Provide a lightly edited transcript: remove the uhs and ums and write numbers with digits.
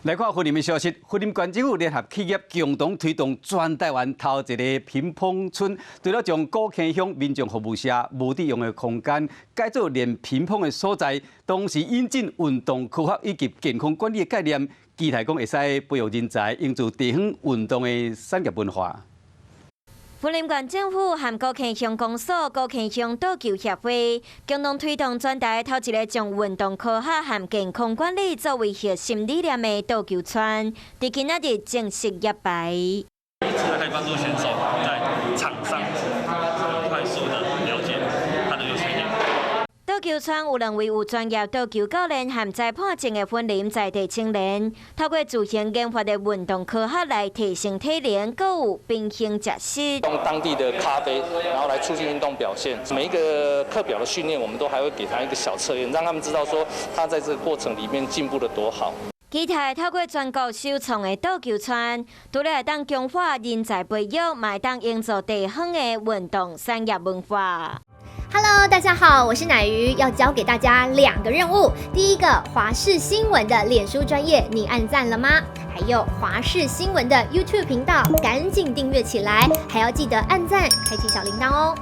來看雲林的消息，雲林縣政府聯合企業共同推動全台灣頭一个乒乓村，除了將古坑鄉民眾服務社無佇用的空間改做練乒乓的所在，同時引進運動科學以及健康管理的概念，期待講會使培育人才，營造地方運動的產業文化。雲林縣政府和古坑鄉公所、古坑鄉桌球協會共同推動全台頭一个將運動科學和健康管理作為核心理念的桌球村，佇今仔日正式揭牌。可以幫助選手在場上快速的了解他的優缺點。桌球村有兩位有專業桌球教練和裁判證的雲林在地青年，透過自行研發的運動科學來提升體能，閣有平衡食食。用當地的咖啡，然後來促進運動表現。每一個課表的訓練，我們都還會給他一個小測驗，讓他們知道說他在這個過程裡面進步得多好。期待透過全國首創的桌球村，除了會當強化人才培育，嘛會當營造地方的運動產業文化。 Hello，大家好，我是乃瑜，要交給大家兩個任務。第一個，華視新聞的臉書專頁，你按讚了嗎？還有華視新聞的 YouTube 頻道，趕緊訂閱起來，還要記得按讚，開啟小鈴鐺哦。